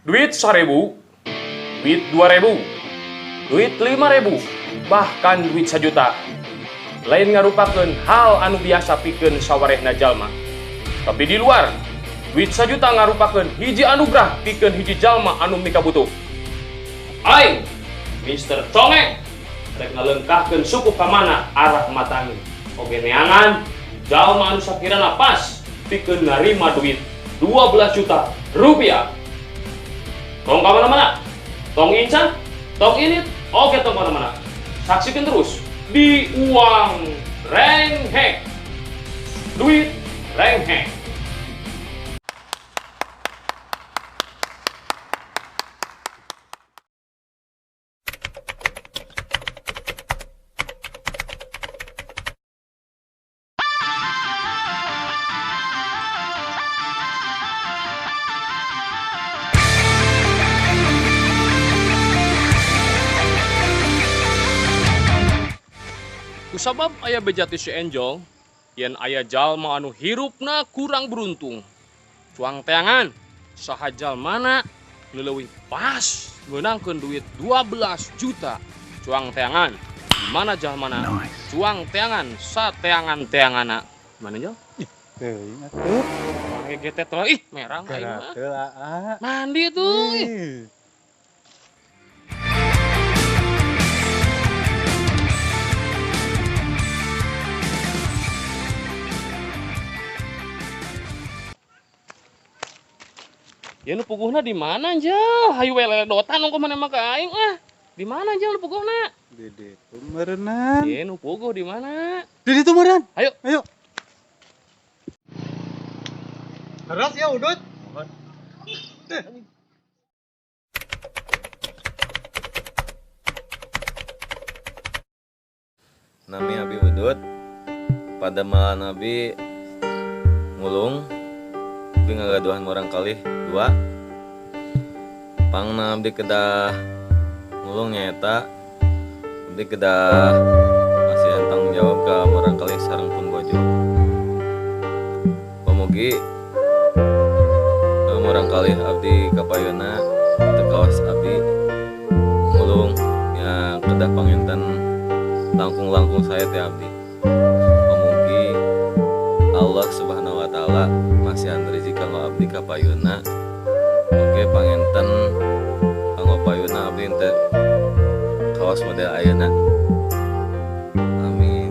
Duit 1.000, duit 2.000, duit 5.000, bahkan duit 1 juta. Lain ngarupakeun hal anu biasa pikeun sawarehna jalma. Tapi di luar, duit 1 juta ngarupakeun hiji anugerah pikeun hiji jalma anu mikabutuh. Aing, Mr. Congek, rek ngalengkahkeun suku ka mana arah mata angin. Oge neangan jalma anu sakirana pas pikeun narima duit 12 juta rupiah. Tong ka mana-mana, tong incan, tong init, oke tong mana-mana. Saksikan terus di Uang Renghek. Duit Renghek. Kusabab aya beja ti si Enjol, yen aya jalma anu hirupna kurang beruntung. Cuang teangan, saha jalmana nu leuwih pas meunangkeun duit 12 juta. Cuang teangan, di mana jalmana? Cuang teangan, sateangan teangana. Mana jol? Teuing atuh. Make getet lah, ih merang aing mah. Teu aa. Mandi tuh. Ih. Ih. Ya nu puguhna di mana jel? Hayu we leledotan ongkoh maneh mah ka aing ah. Di mana jel nu puguhna? Di ditu meureunnan. Ye nu puguh di mana? Di ditu meureun. Ayo. Ayo. Keras ya udut. Nami Abi Udut, pada malam Abi mulung, Abi ngagaduhan murangkalih dua. Pangna abdi kedah mulung nyaeta abdi kedah masihan tanggung jawab ka murangkalih sareng pun bojo. Pamugi murangkalih abdi kapayuna teu kawas abdi mulung nya kedah panginten langkung-langkung saya teh abdi. Pamugi Allah Subhanahu wa taala masihan rezeki kanggo abdi kapayuna. Oke panginten kanggo payuna abdi teu kawas model ayeuna. Amin.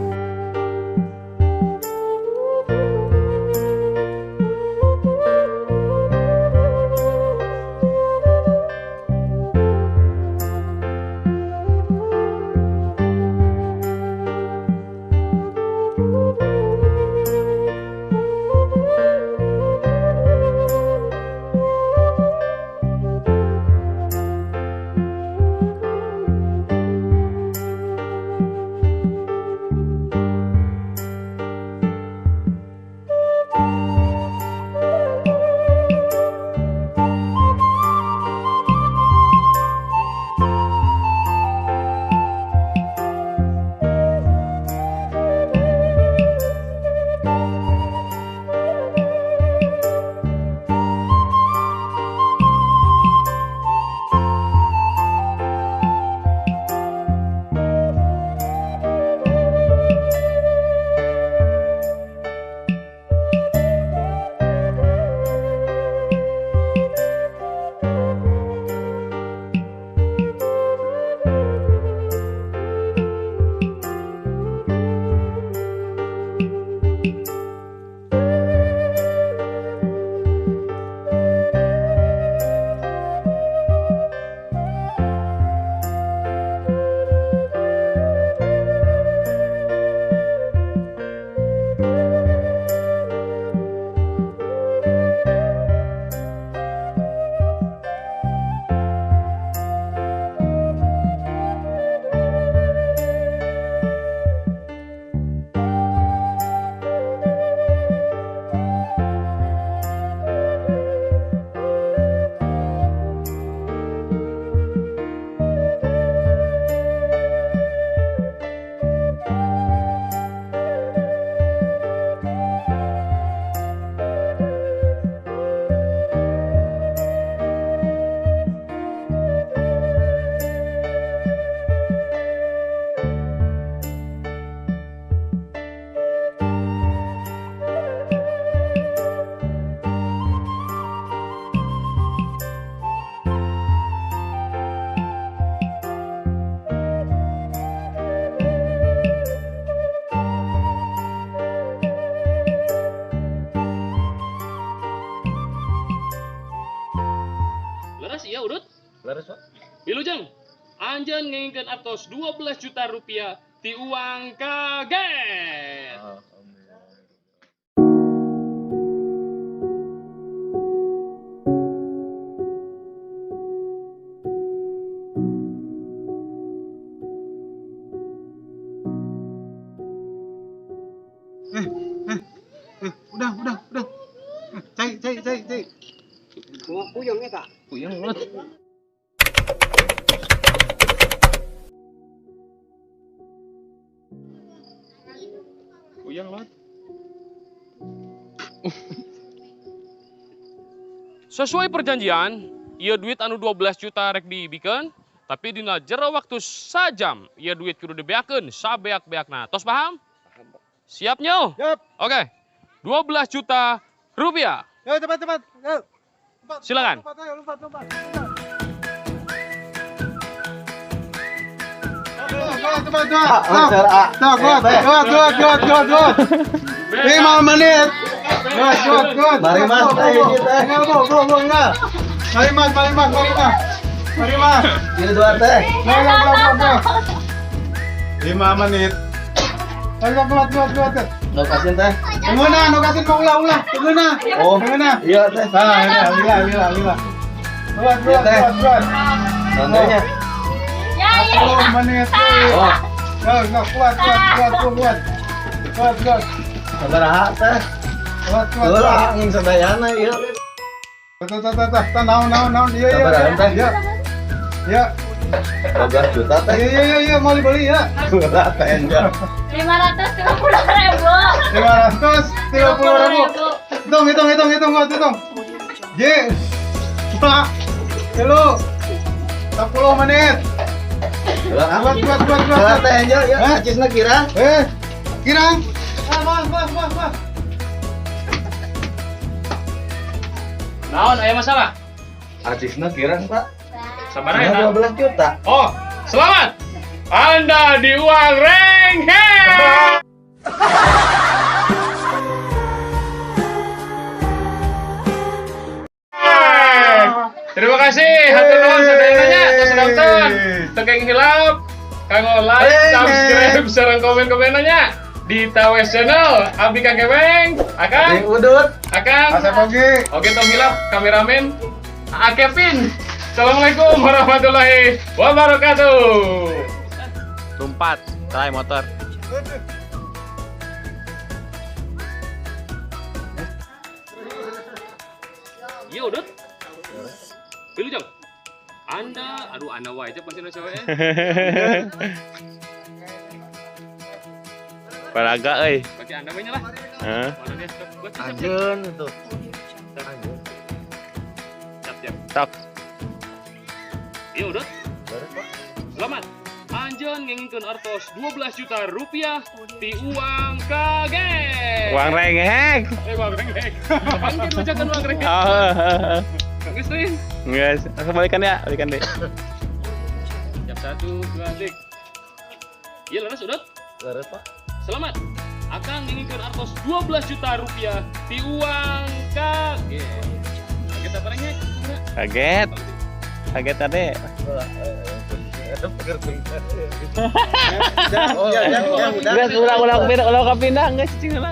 Iya, Udut. Leres, Pak. Wilujeng. Anjeun ngengingkeun artos 12 juta rupiah ti uang kaget. Alhamdulillah. Eh, udah, udah, udah. Cai, cai, cai, cai. Puyeng eta. Puyeng banget. Puyeng banget. Sesuai perjanjian, ieu duit anu 12 juta rek dibikeun, tapi dina jero waktu sajam ieu duit kudu dibeakeun sabeak-beakna. Tos paham? Paham, Pak. Siap nyo? Siap. Oke. 12 juta rupiah. Yo, cepat, cepat. Yo. Lompat, Silakan. Lompat, ayo, lompat, lompat. Cepat, cepat, cepat. Cepat, kuat, kuat, kuat, kuat, kuat, kuat. 5 menit. Kuat, kuat, kuat. Mari, Mas. Go, go, go, go, go. Mari, Mas, mari, Mas, mari, Mas. Mari, Mas. Ini dua teh. Go, go, go, go, go. 5 menit. Ayo, kuat, kuat, kuat. Nu kasin teh. Tunggu nah, nu kasin mau ulah, ulah. Tunggu nah. Oh. Tunggu nah. Iya teh. Nah, ini, lila, lila, lila. Kuat, kuat, Iya, teh. kuat, kuat. Tandanya. Ya, iya. 10 menit. Oh, Go, go, kuat, kuat, kuat, kuat, kuat. Kuat, kuat. sabaraha teh? Kuat, kuat, Heula kuat. angin sadayana ieu. Tuh, tuh, tuh, tuh, tuh, naon, naon, naon. Iya, iya, Sabaraha teh? iya. Iya, 12 juta teh. iya, iya, iya, mau dibeli ya. Heula teh enggak. 530 ribu. 530 ribu. Hitung, hitung, hitung, hitung, kuat, hitung. J, dua, tilu, 10 menit. Heula ah. Kuat, kuat, kuat, kuat. Heula teh enjo ya Hah? acisna kirang. Eh, kirang. Ah, mas, mas, mas, mas. Naon aya masalah? Acisna kirang, Pak. Sabar ya. 12 juta. Oh, selamat. Anda di uang rengek. Terima kasih, hatur nuhun sadayana nya tos nonton. Teu kenging hilap, kanggo like, subscribe, sareng komen-komennya di Tawes Channel. Abdi Kang Keweng, Akang, Ring udut. Akang. Asep oge. Oke, tong hilap, kameramen A Kevin. Assalamualaikum warahmatullahi wabarakatuh. Lompat, try motor. Iya, Udut. Pilih jam. Anda, aduh, anda wae aja pasti cewek. Paraga euy. Bagi anda we nya lah. Heeh. Mana dia? Siap, siap, siap. Anjeun itu. Siap, siap. Tok. Iya, Udut. Beres, Pak. Selamat. Anjeun ngengingkeun artos 12 juta rupiah ti uang kaget. Uang rengek. Eh, uang rengek. Apaan gitu ucapan uang rengek? Oh. Geus teuing. Guys, langsung balikan ya, balikan deh. Siap, satu, dua, tiga. Iya, leres Udut. Leres, Pak. Selamat. Akang ngengingkeun artos 12 juta rupiah ti uang kaget. Kaget apa rengek? Kaget. Kaget tadi. Oh, ya, ya, udah. Guys, ulah ulah pindah, ulah pindah geus cing lah.